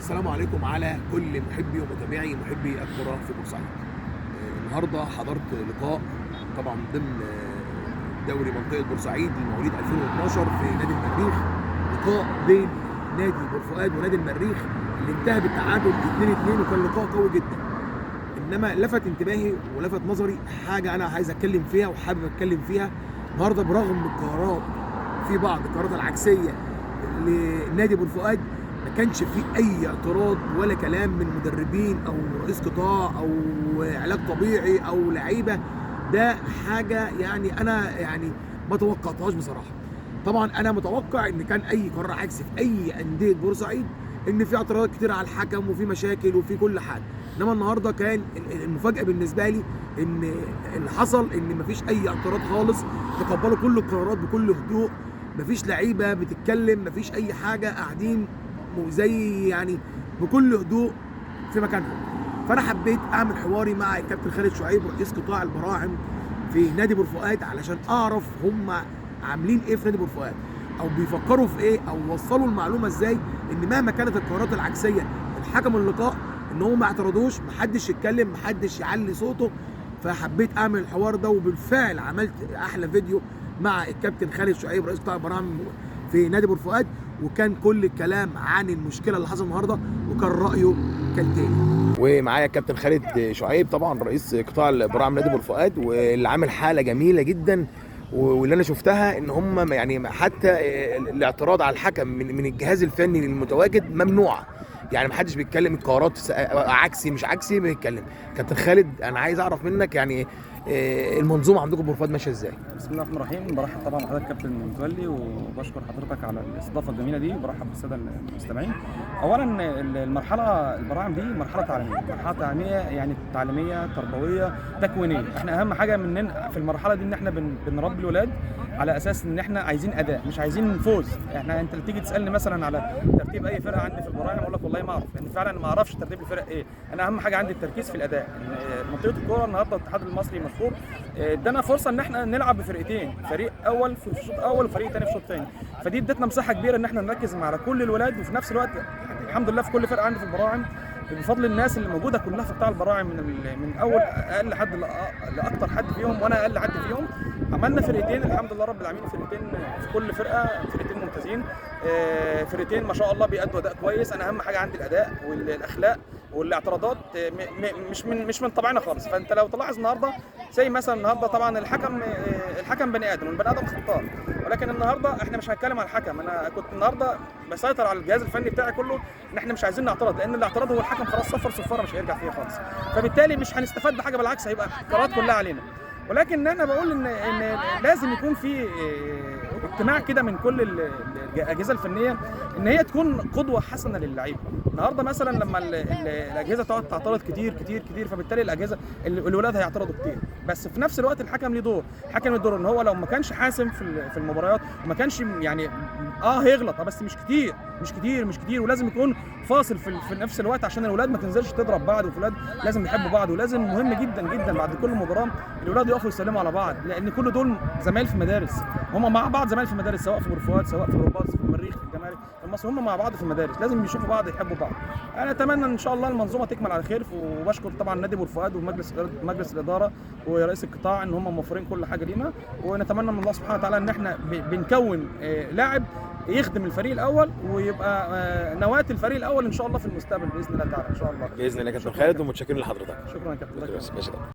السلام عليكم على كل محبي ومتابعي محبي الكرة في بورسعيد. النهارده حضرت لقاء طبعا ضمن دوري منطقة بورسعيد لمواليد 2012 في نادي المريخ، لقاء بين نادي بورفؤاد ونادي المريخ اللي انتهى بالتعادل 2-2، وكان لقاء قوي جدا. انما لفت انتباهي ولفت نظري حاجة انا عايز اتكلم فيها وحابب اتكلم فيها النهارده. برغم القرارات، في بعض القرارات العكسية لنادي بورفؤاد، ما كانش في اي اعتراض ولا كلام من مدربين او رئيس قطاع او علاج طبيعي او لعيبة. ده حاجة يعني انا يعني ما توقعتهاش بصراحة. طبعا انا متوقع ان كان اي قرار عكسي في اي اندية بورسعيد ان في اعتراضات كتير على الحكم وفي مشاكل وفي كل حاجة، انما النهارده كان المفاجاة بالنسبة لي ان اللي حصل ان مفيش اي اعتراض خالص، تقبلوا كل القرارات بكل هدوء، مفيش لعيبة بتتكلم، مفيش اي حاجة، قاعدين زي يعني بكل هدوء في مكانهم. فانا حبيت اعمل حواري مع الكابتن خالد شعيب رئيس قطاع البراعم في نادي بورفؤاد علشان اعرف هم عاملين ايه في نادي بورفؤاد، او بيفكروا في ايه، او وصلوا المعلومة ازاي ان مهما كانت القرارات العكسيه من حكم اللقاء ان هم ما اعترضوش، محدش يتكلم، محدش يعلي صوته. فحبيت اعمل الحوار ده، وبالفعل عملت احلى فيديو مع الكابتن خالد شعيب رئيس قطاع البراعم في نادي بورفؤاد، وكان كل الكلام عن المشكلة اللي حصلت النهارده، وكان رايه كالتالي. ومعايا الكابتن خالد شعيب طبعا رئيس قطاع البراعم نادي بورفؤاد، واللي عامل حاله جميلة جدا، واللي انا شفتها ان هم يعني حتى الاعتراض على الحكم من الجهاز الفني المتواجد ممنوع، يعني ما حدش بيتكلم، القرارات عكسي مش عكسي بيتكلم. كابتن خالد انا عايز اعرف منك يعني المنظومة عندكم بورفؤاد ماشية ازاي؟ بسم الله الرحمن الرحيم. برحب طبعا بحضرتك كابتن متولي، وبشكر حضرتك على الاستضافة الجميلة دي، وبرحب بالساده المستمعين. اولا المرحلة البراعم دي مرحلة تعليمية، مرحلة تعليمية يعني تعليمية تربوية تكوينيه. احنا اهم حاجة مننا في المرحلة دي ان احنا بنربي الولاد على اساس ان احنا عايزين اداء، مش عايزين فوز. احنا انت تيجي تسالني مثلا على ترتيب اي فرقه عندي في البراعم اقول لك والله ما اعرف، لان فعلا ما اعرفش ترتيب الفرق ايه. انا اهم حاجة عندي التركيز في الاداء. منطقة الكورة النهارده الاتحاد المصري مشهور ادانا فرصة ان احنا نلعب بفرقتين، فريق اول في شوط اول وفريق ثاني في شوط ثاني، فدي ادتنا مساحة كبيرة ان احنا نركز مع كل الولاد. وفي نفس الوقت الحمد لله في كل فرقه عندي في البراعم بفضل الناس اللي موجودة كلها في قطاع البراعم من اول اقل حد لاكثر حد فيهم، وانا اقل حد فيهم. عملنا فرقتين الحمد لله رب العالمين، فرقتين في كل فرقه، فرقتين ممتازين، فرقتين ما شاء الله بيأدوا اداء كويس. انا اهم حاجة عندي الاداء والاخلاق، والاعتراضات مش من طبعنا خالص. فانت لو تلاحظ النهارده زي مثلا النهارده طبعا الحكم بني ادم، والبني ادم خطاء، ولكن النهارده احنا مش هنتكلم على الحكم. انا كنت النهارده بسيطر على الجهاز الفني بتاعي كله ان احنا مش عايزين نعترض، لان الاعتراض هو الحكم خلاص صفر صفارة مش هيرجع فيها خالص، فبالتالي مش هنستفاد بحاجة، بالعكس هيبقى القرارات كلها علينا. ولكن انا بقول ان لازم يكون في اجتماع كده من كل الاجهزة الفنية ان هي تكون قدوة حسنه للعيبة. النهارده مثلا لما الاجهزة تقعد تعترض كتير كتير كتير، فبالتالي الاجهزة الولاد هيعترضوا كتير. بس في نفس الوقت الحكم ليه دور، الحكم ليه دور ان هو لو ما كانش حاسم في المباريات وما كانش يعني هيغلط بس مش كتير مش كتير مش كتير، ولازم يكون فاصل في نفس الوقت عشان الولاد ما تنزلش تضرب بعض، والولاد لازم يحبوا بعض، ولازم مهم جدا جدا بعد كل مباراة الولاد يقفوا يسلموا على بعض، لان كل دول زمايل في المدارس، هم مع بعض زمايل في المدارس، سواء في بورفؤاد سواء في رباط في المريخ في الجمارك في مصر، هم مع بعض في المدارس، لازم يشوفوا بعض يحبوا بعض. انا اتمنى ان شاء الله المنظومة تكمل على خير، وبشكر طبعا نادي بورفؤاد ومجلس مجلس الادارة ورئيس القطاع ان هم موفرين كل حاجة لينا، ونتمنى من الله سبحانه وتعالى ان احنا بنكون لاعب يخدم الفريق الاول ويبقى نواه الفريق الاول ان شاء الله في المستقبل باذن الله تعالى. ان شاء الله باذن الله. كابتن خالد ومتشكرين لحضرتك. شكرا يا كابتن. ماشي.